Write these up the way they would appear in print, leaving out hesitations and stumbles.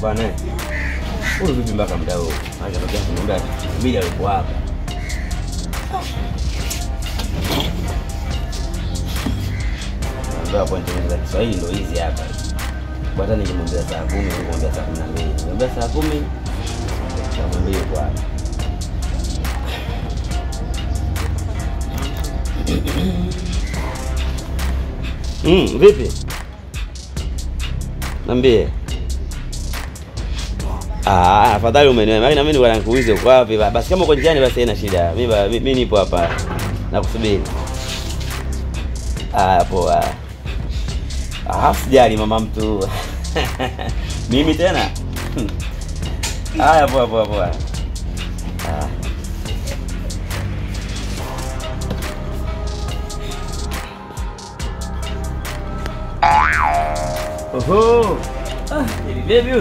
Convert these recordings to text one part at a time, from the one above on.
Bwana. Huyu vipi mpaka muda huu? Acha tokea kumwambia subiri alikuwa hapa. Ndio pointi za Kiswahili ndio hizi hapa. Bwana nilimwambia saa 10, nilimwambia saa 12. Nilimwambia saa 10, saa 12 kwa hapa. Vipi? Niambie. Ah, afadhali umeniona. Maana mimi nilikuwa nakuuliza uko wapi? Basi kama uko njiani basi haina shida. Mimi nipo hapa. Nakusubiri. Ah, poa. Ah, sijali mama mtu. Mimi tena? Haya, poa poa poa. Ah. Oho. Ah, baby.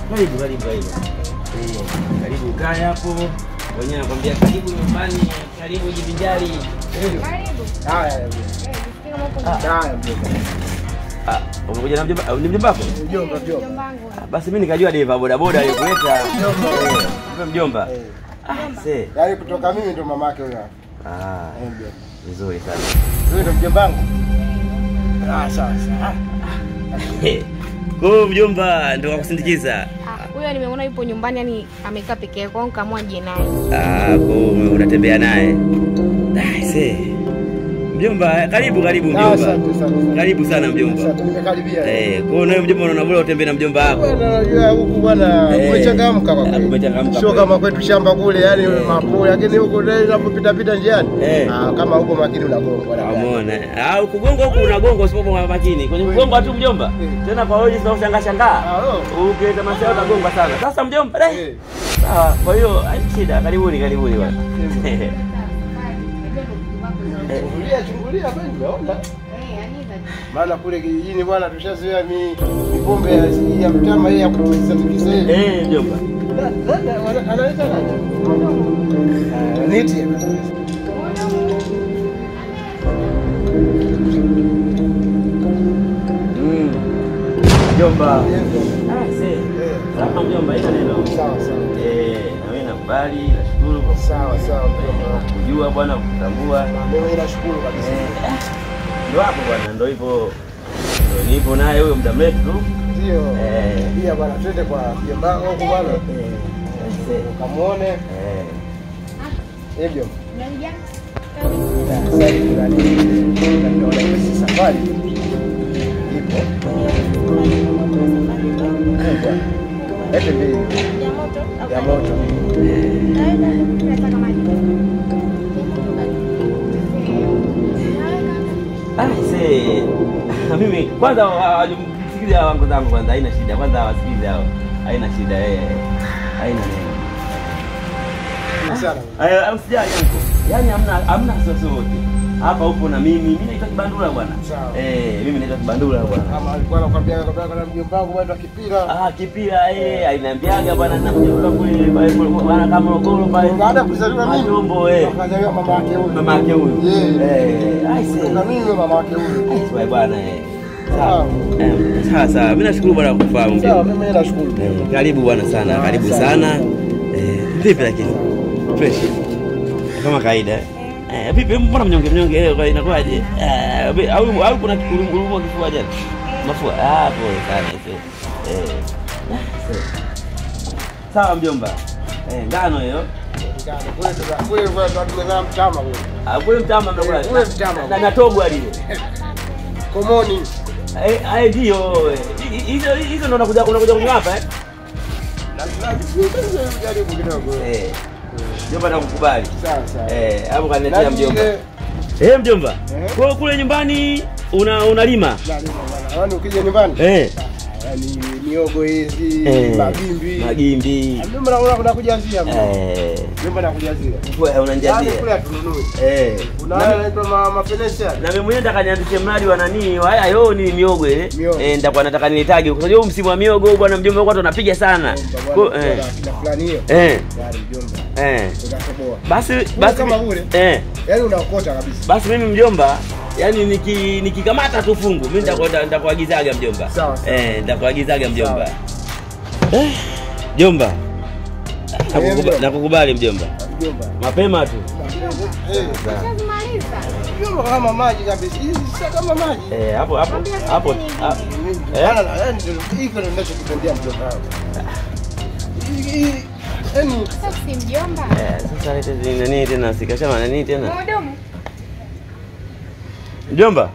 Karibu karibu karibu. Karibu kae hapo. Wenyewe nakwambia karibu nyumbani, karibu jivinjari. Karibu. Haya. Haya. Ah, umekuja na mjomba? Ni mjomba wako? Mjomba, mjomba. Basi mimi nikajua dereva boda boda alikuleta. Mjomba. Mjomba. Ah, see. Yaani kutoka mimi ndo mamake huyo hapa. Ah, mjomba. Vizuri sana. Huyo ndo mjomba wangu. Ah, sawa sawa. Kwa mjomba ndo akusindikiza. Huyo nimeona yupo nyumbani, yani amekaa peke yake, kwa nikaamua je naye. Ah, kwa unatembea naye. Ah, see. Mjomba, karibu karibu mjomba. Asante sana. Karibu sana mjomba. Asante, nimekaribia. Kwa hiyo wewe mjomba unaona bora utembee na mjomba wako. Bwana unajua huku bwana kumechangamka kwa kweli. Kumechangamka. Sio kama kwetu shamba kule, yani mapori, lakini huku unapopita pita njiani. Ah, kama huko makini unagongwa. Umeona? Ah, ukugongwa huku unagongwa usipokuwa makini. Kwenye kugongwa tu mjomba. Tena kwa wewe sio ushangaa shangaa. Ukileta mashauri utagongwa sana. Sasa mjomba, sawa. Kwa hiyo haina shida. Karibuni karibuni bwana. Chungulia chungulia kwani unaona? Maana kule kijijini bwana tushazoea mipombe ya mtama hii ya kutikisa tikisa. Mjomba. Nani analeta nani? Niti. Mjomba. Ah, see. Sawa mjomba, ila neno. Sawa sawa. Na mimi nakubali, nashukuru kwa sawa sawa mjomba. Kujua bwana, kutambua. Mimi nashukuru kabisa. Ndio hapo bwana, ndio hivyo. Ndio nipo naye huyo muda mrefu tu. Ndio. Pia bwana twende kwa mjomba wako huko bwana. Ukamuone. Hivyo. Sasa hivi ndio safari. Ipo. Ete mbili. Ya moto. Ya moto. Nataka maji. Ah, see. Mimi kwanza wasikilize hao wangu zangu kwanza, haina shida. Kwanza wasikilize hao. Haina shida Haina neno. Sana. Usijali uncle. Yaani hamna wasiwasi wote. Hapa upo na mimi. Mimi naitwa Kibandula bwana. Mimi naitwa Kibandula bwana. Kama alikuwa anakuambia kwa mjomba wangu bwana Kipira. Ah, Kipira aliniambiaga bwana ninakuja kule bwana kama Morogoro pale. Baada kuzaliwa mimi. Matumbo Akazaliwa mama yake huyu. Mama yake huyu. Ai see. Na mimi mama yake huyu. Ai bwana Sawa. Sawa sawa. Mimi nashukuru bwana kukufahamu. Sawa, mimi nashukuru. Karibu bwana sana, karibu sana. Vipi lakini? Fresh. Kama kawaida. Vipi mbona mnyonge mnyonge leo inakuwaje? Au kuna kulumwa kifua jana? Mafua. Ah, pole sana Sawa mjomba. Ngano hiyo. Ngano kule kule kule mtama kule. Ah, kule mtama mnakula. Kule mtama. Na togwa lile. Komoni. Ndio. Hizo hizo ndo unakuja kunywa hapa Na jaribu kidogo. Mjomba nakukubali. Sawa sawa. Hapo kaniletea mjomba. Mjomba. Kwa kule nyumbani unalima? Nalima bwana. Yaani ukija nyumbani? Yaani Miogo hizi, magimbi. Magimbi. Mjomba naona kuna kujazia mjomba. Mjomba nakujazia. Wewe unanijazia. Kule hatununui. Kuna wale wanaitwa mapenesi. Na mimi mwenyewe nataka nianzishe mradi wa nani? Haya yo ni miogo ile. Nitakuwa nataka nilitaje. Kwa sababu msimu wa miogo bwana mjomba watu wanapiga sana. Kwa kila fulani hiyo. Yaani mjomba. Utatoboa. Basi basi kama bure. Yaani unaokota kabisa. Basi mimi mjomba, yaani nikikamata tu fungu, mimi nitakuagizaga mjomba. Nitakuagizaga mjomba. Mjomba. Nakukubali mjomba. Mjomba. Mapema tu. Ushazimaliza. Mjomba kama maji kabisa. Hizi sio kama maji. Hapo hapo. Hapo. Yaani hiko ndio ninachokipendea mjomba wangu. Yaani sasa si mjomba. Sasa lete nini tena sikashama nini tena? Mdomo. Mjomba.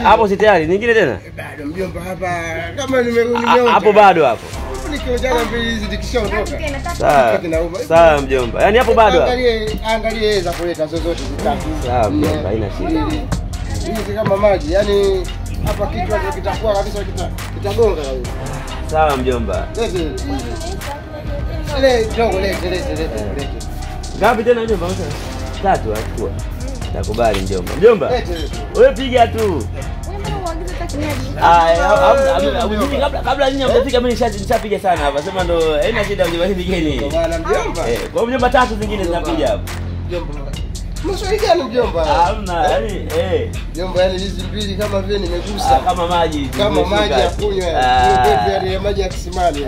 Hapo si tayari, nyingine tena? Bado mjomba hapa kama nimeona. Hapo bado hapo. Nikiojaga mbili hizi nikishaondoka. Sawa. Sawa mjomba. Yaani hapo bado. Angalie za kuleta zozote zitatu. Sawa mjomba, haina shida. Hizi kama maji, yaani hapa kichwa kitakuwa kabisa kitagonga kabisa. Sawa mjomba. Lete dogo lete lete lete. Ngapi tena mjomba? Tatu achukua. Nakubali mjomba. Mjomba. Wewe piga tu. Wewe mbona uagize hata kinywaji? Kabla nyinyi hamjafika mimi nishapiga sana hapa. Sema ndo haina shida mjomba, pigeni. Bwana mjomba. Kwa mjomba tatu zingine zinakuja hapo. Mjomba. Mswahili gani mjomba? Hamna, yaani Mjomba yaani hizi mbili kama vile nimegusa. Kama maji. Kama maji ya kunywa. Hiyo ya maji ya kisimani.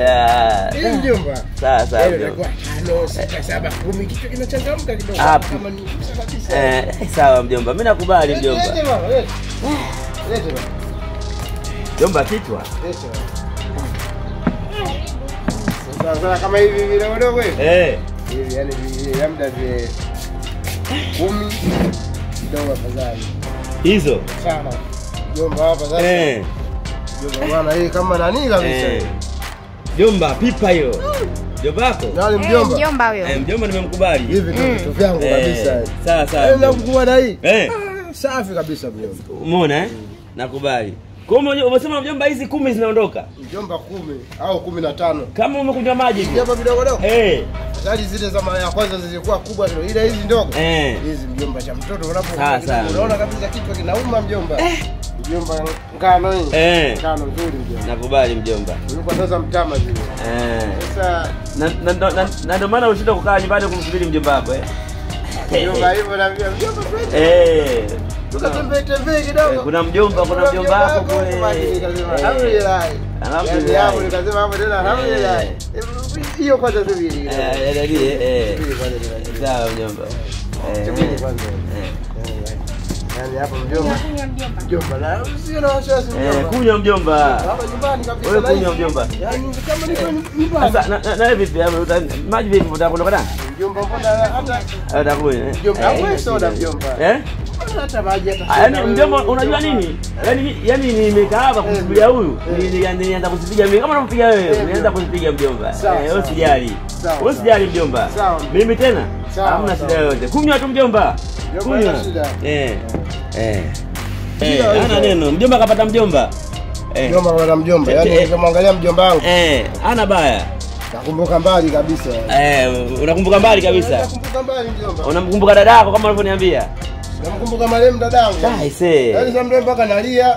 Hii mjomba. Sawa sawa mjomba. 5 6 7 10 kichwa kinachangamka kidogo kama nigusa kabisa. Sawa mjomba. Mimi nakubali mjomba. Lete baba, lete. Lete baba. Mjomba kichwa. Lete baba. Sasa kama hivi vile dogo hivi. Hivi yaani labda vile 10 kidogo afadhali. Hizo? Sana. Mjomba hapa sasa. Mjomba bwana hii kama nani kabisa. Mjomba pipa hiyo. Mjomba wako? Nani mjomba? Mjomba huyo. Mjomba nimemkubali. Hivi ndio vitu vyangu kabisa. Sawa sawa. Nakuwa na hii. Safi kabisa mjomba. Umeona Nakubali. Kwa hiyo umesema mjomba hizi 10 zinaondoka? Mjomba 10 au 15. Kama umekunywa maji hivi. Mjomba vidogo dogo. Zali zile za mara ya kwanza zilikuwa kubwa kidogo. Ile hizi ndogo. Hizi mjomba cha mtoto unapokuwa unaona kabisa kichwa kinauma mjomba. Mjomba ngano hii. Ngano nzuri mjomba. Nakubali mjomba. Ulikuwa sasa mtama zile. Sasa na ndio maana ushinda kukaa nyumbani kumsubiri mjomba wako Mjomba hivyo na mjomba kweli. Tukatembee tembee kidogo. Kuna mjomba, kuna mjomba wako kule. Alhamdulillah. Alhamdulillah. Hapo nikasema hapo tena alhamdulillah. Hiyo kwanza subiri. Sawa mjomba. Subiri kwanza. Yaani hapo mjomba. Mjomba na sio na wasiwasi mjomba. Kunywa mjomba. Hapa nyumbani kabisa. Wewe kunywa mjomba. Yaani kama niko nyumbani. Sasa na vipi maji vipi utakunywa kana? Mjomba mbona hata atakunywa. Mjomba wewe soda mjomba. Hata maji hata. Yaani mjomba unajua nini? Yaani nimekaa hapa kumsubiria huyu. Nilianza kuzipiga mimi kama unampiga wewe. Nilianza kuzipiga mjomba. Wewe usijali. Wewe usijali mjomba. Mimi tena hamna shida yoyote. Kunywa tu mjomba. Kunywa. Hana neno. Mjomba kapata mjomba. Mjomba kapata mjomba. Yaani nikimwangalia mjomba wangu. Hana baya. Nakumbuka mbali kabisa. Unakumbuka mbali kabisa. Nakumbuka mbali mjomba. Unamkumbuka dadako kama ulivyoniambia. Namkumbuka marehemu dadangu. Yaani sasa mpaka nalia.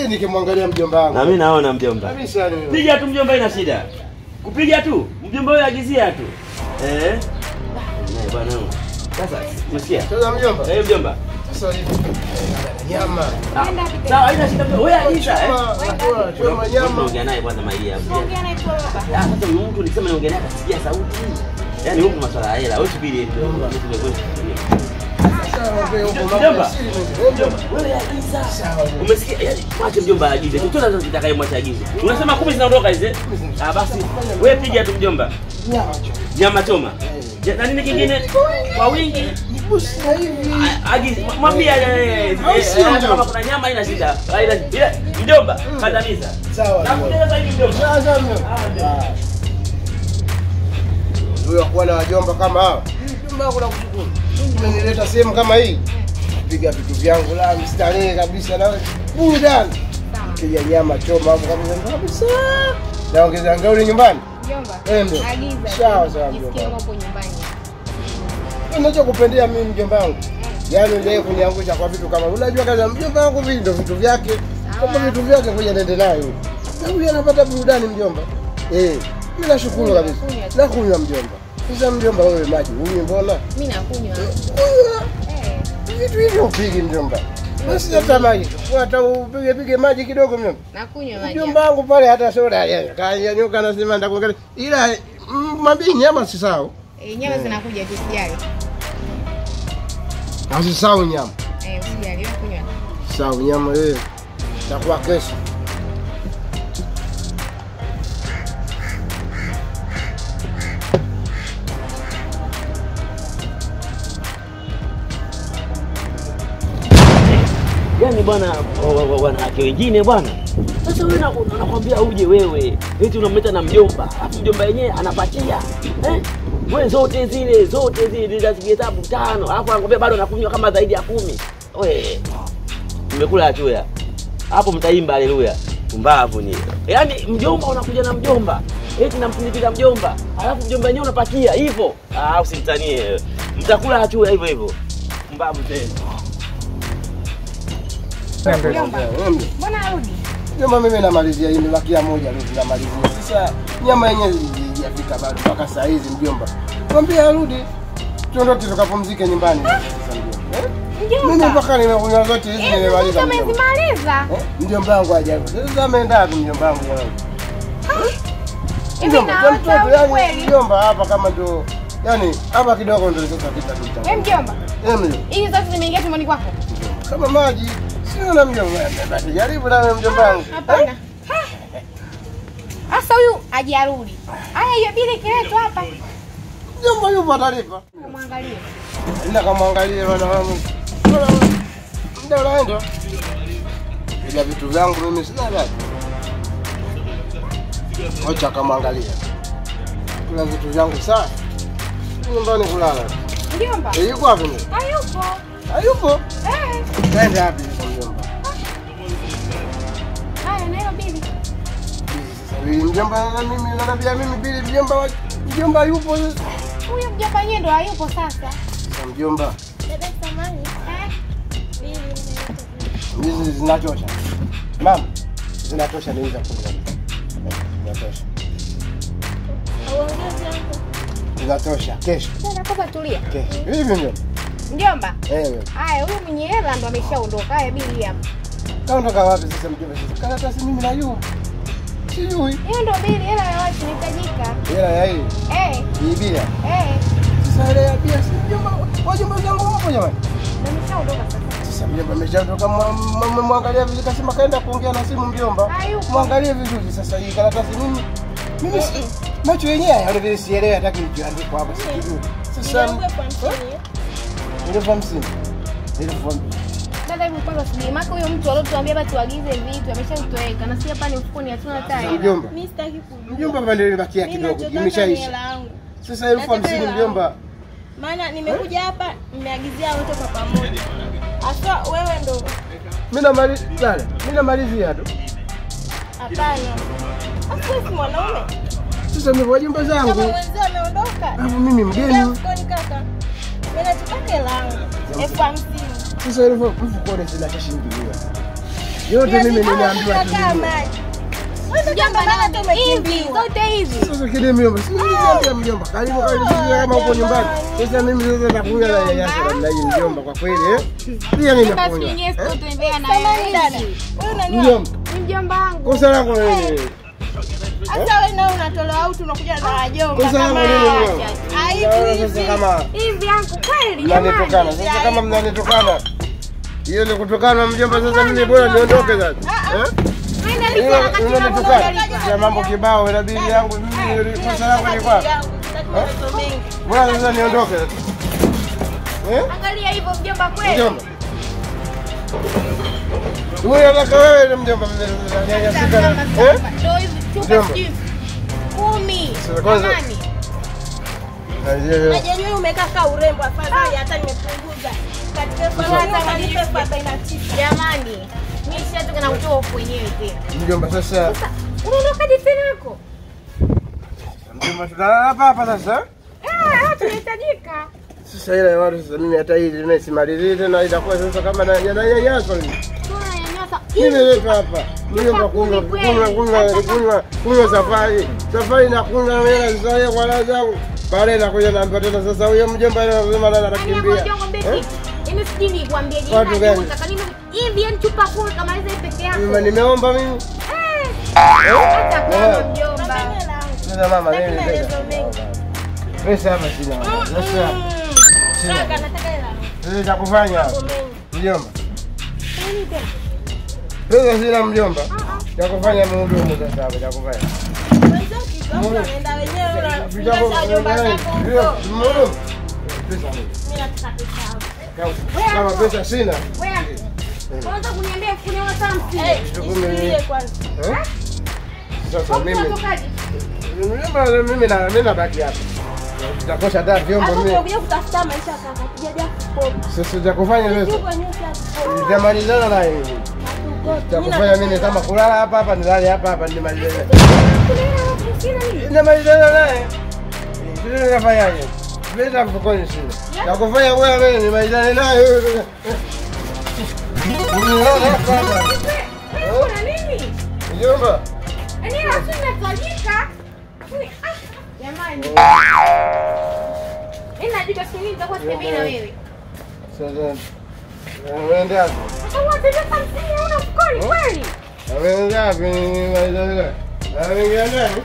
Nikimwangalia mjomba wangu. Na mimi naona mjomba. Kabisa ni. Piga tu mjomba ina shida. Kupiga tu, mjomba wewe agizia tu. Naye bwana. Sasa umesikia? Sasa mjomba. Mjomba. Sasa hivi nyama. Sawa haina shida wewe agiza. Choma nyama. Ongea naye kwanza Maria. Ongea naye tu baba. Sasa mtu nikisema niongea naye atasikia sauti. Yaani huko masuala ya hela, wewe subiri. Mjomba. Wewe agiza. Umesikia? Yaani mwache mjomba agize. Chochote atakayemwacha agize. Unasema 10 zinaondoka hizi? Basi wewe piga tu mjomba. Nyama choma. Na nini kingine? Kwa wingi. Nigusa hivi. Agize mwambie kama kuna nyama haina shida. Haina shida. Mjomba, kandamiza. Sawa. Nakuja sasa hivi mjomba. Sawa mjomba. Huyo kuwa na wajomba kama hao. Mjomba wangu nakushukuru. Umenileta sehemu kama hii. Piga vitu vyangu la mstarehe kabisa na burudani. Sawa. Kija nyama choma hapo kabisa kabisa. Naongeza ngauli nyumbani. Mjomba. Agiza. Sawa sawa mjomba. Jisikie hapo nyumbani. Ninachokupendea mimi mjomba wangu. Yaani unajai kuniangusha kwa vitu kama unajua kaza mjomba wangu hivi ndio vitu vyake. Kama vitu vyake kuja nende nayo. Na huyu anapata burudani mjomba. Mimi nashukuru kabisa. Nakunywa mjomba. Sasa mjomba wewe maji unywe mbona? Mimi nakunywa. Vitu hivyo upigi mjomba. Basi hata maji. Hata upige pige maji kidogo mjomba. Nakunywa maji. Mjomba wangu pale hata soda kanyanyuka anasema ndakuangalia. Ila mwambie nyama si sawa. Nyama zinakuja tu usijali. Usisahau nyama. Usijali wewe kunywa. Sawa nyama wewe. Takuwa kesho. Yaani bwana wanawake wengine bwana. Sasa wewe nakwambia uje wewe. Eti unamleta na mjomba. Alafu mjomba yenyewe anapatia. Wewe zote zile zinazihesabu 5. Alafu anakwambia bado anakunywa kama zaidi ya 10. Wewe nimekula achuya. Hapo mtaimba haleluya. Pumbavu ni. Yaani mjomba unakuja na mjomba. Eti namsindikiza mjomba. Alafu mjomba yenyewe unapakia hivyo. Ah, usimtanie. Mtakula achuya hivyo hivyo. Pumbavu tena. Mjomba. Mbona arudi? Mjomba mimi namalizia hii nibakia moja leo tunamalizia. Sasa nyama yenyewe haijafika bado mpaka saa hizi mjomba. Mwambie arudi. Tuondoke tukapumzike nyumbani sasa mjomba. Mjomba. Mimi mpaka nimekunywa zote hizi nimemaliza. Umezimaliza? Mjomba wangu hajaje. Sasa ameenda wapi mjomba wangu jamani? Hivi na mtoto yani mjomba hapa kama ndio yani hapa kidogo ndio sasa kita kita. Wewe mjomba. Mjomba. Hizi zote zimeingia tumboni kwako? Kama maji. Sio na mjomba. Basi jaribu na mjomba wangu. Hapana. Sasa huyu hajarudi. Haya hiyo bili kiletwa hapa. Mjomba yupo atalipa. Muangalie. Nenda kamwangalie bwana wangu. Ndio unaenda. Bila vitu vyangu mimi sina bado. Acha kamwangalia. Kuna vitu vyangu sana. Nyumbani kulala. Mjomba. Yuko wapi? Hayupo. Hayupo? Kaenda wapi mjomba? Haya na hiyo bili. Sasa mjomba na mimi unaniambia mimi bili mjomba mjomba yupo. Huyo mjomba yeye ndo hayupo sasa. Sasa mjomba. Dada samani. Bili. Hizi zinatosha. Mama, zinatosha ni hizo kula. Zinatosha. Zinatosha. Kesho. Sasa nakupa tulia. Kesho. Hivi mjomba. Mjomba. Haya huyu mwenye hela ndo ameshaondoka. Haya bili hapa. Kaondoka wapi sasa mjomba? Sasa karatasi mimi na yu. Sijui. Hiyo ndo bili hela ya watu inahitajika. Hela ya hii? Hii bia. Sasa hela ya bia si mjomba. Wajomba zangu wapo jamani. Ndio ameshaondoka sasa. Sasa mjomba ameshaondoka, mwangalia vizuri kasema kaenda kuongea na simu mjomba. Mwangalie vizuri sasa hii karatasi mimi macho yenyewe hayo vile sielewi hata kilichoandikwa hapa sijui. Sasa 50. 50. Dada hebu kwanza subiri. Maka huyo mtu aliyotuambia hapa tuagize vitu ameshatoweka na si hapa ni mfukoni hatuna hata hela. Mjomba. Mimi sitaki kujua. Mjomba hapa ndio ilibakia kidogo. Imeshaisha. Sasa 50,000 mjomba. Maana nimekuja hapa nimeagizia wote kwa pamoja. Aswa wewe ndo. Mimi namalizia dada. Mimi namalizia tu. Hapana. Aswa si mwanaume. Sasa mimi wajomba zangu. Kama mwenzio ameondoka. Alafu mimi mgeni. Mfukoni kaka. Mimi nataka hela yangu. 50,000. Sasa elfu mfukoni sina shilingi 100. Yote mimi nimeambiwa tu. Mjomba na hivi zote hizi. Sasa kile mjomba, si niliambia mjomba. Karibu karibu kama uko nyumbani. Sasa mimi sasa nakunywa na yeye namna hii mjomba kwa kweli Pia mimi nakunywa. Basi yenyewe sitotembea na yeye. Wewe unaniwa? Mjomba. Ni mjomba wangu. Kosa lako wewe. Hata wewe nao unatolewa au tunakuja na wajomba kama aibu sasa kama hivi yangu kweli mnanitukana. Sasa kama mnanitukana hiyo ni kutokana mjomba. Sasa mimi bora niondoke sasa. Mnanitukana ya mambo kibao inabidi yangu mimi kosa langu ni kwa. Bora sasa niondoke sasa. Angalia hivyo mjomba kweli. Mjomba. Wewe unataka wewe ni mjomba mimi nanyanyasika. Ndio hivi chupa sijui 10. Jamani. Na yenyewe umekaa ka urembo afadhali hata nimepunguza. Katika 49. Jamani. Mimi sishatoka na kutoa hofu wenyewe tena. Mjomba sasa. Sasa unaondokaje tena huko? Mjomba tunalala hapa hapa sasa. Tunahitajika. Sasa ile ya watu sasa mimi hata hii nimesimalizie tena itakuwa sasa kama nanyanyaswa mimi. Tunanyanyasa. Nimeletwa hapa. Mjomba kunywa safari. Safari na kunywa mimi na sasa kwa raha zangu. Baadaye nakuja naambia tena sasa huyo mjomba anasema nani anakimbia. Mimi sijui nikwambie je, nataka nini hivi yani chupa 10 kama hizo peke yako. Mimi nimeomba mimi. Hata kama mjomba. Sasa mama mimi pesa hapa sina. Sasa kaka nataka hela. Sasa cha kufanya mjomba. Pesa sina mjomba. Cha kufanya mhudumu sasa hapa cha kufanya. Unaenda wenyewe unafunga jomba zako huko. Pesa mimi. Mimi nataka pesa. Kama pesa sina. Wewe. Unataka kuniambia 1050? Eh, kwanza. Sasa mimi. Mimi na mimi nabaki hapa. Nitakosa hata vyombo mimi. Hapo unakuja kutafuta maisha kaka. Tujaja kukopa. Sasa cha kufanya leo. Nitamalizana naye mimi. Nitakufanya mimi kama kulala hapa hapa nilale hapa hapa nimalizane. Nimalizane naye. Sisi tunafanyaje? Pesa mfukoni sina. Nakufanya wewe mimi nimalizane naye. Kuna nini? Mjomba. Yaani hatuna jamani. Mimi najua siku nyingi nitakuwa sitembei na wewe. Sasa unaenda wapi? Sasa unataka 50 hauna mfukoni kweli? Unaenda wapi? Unaenda wapi?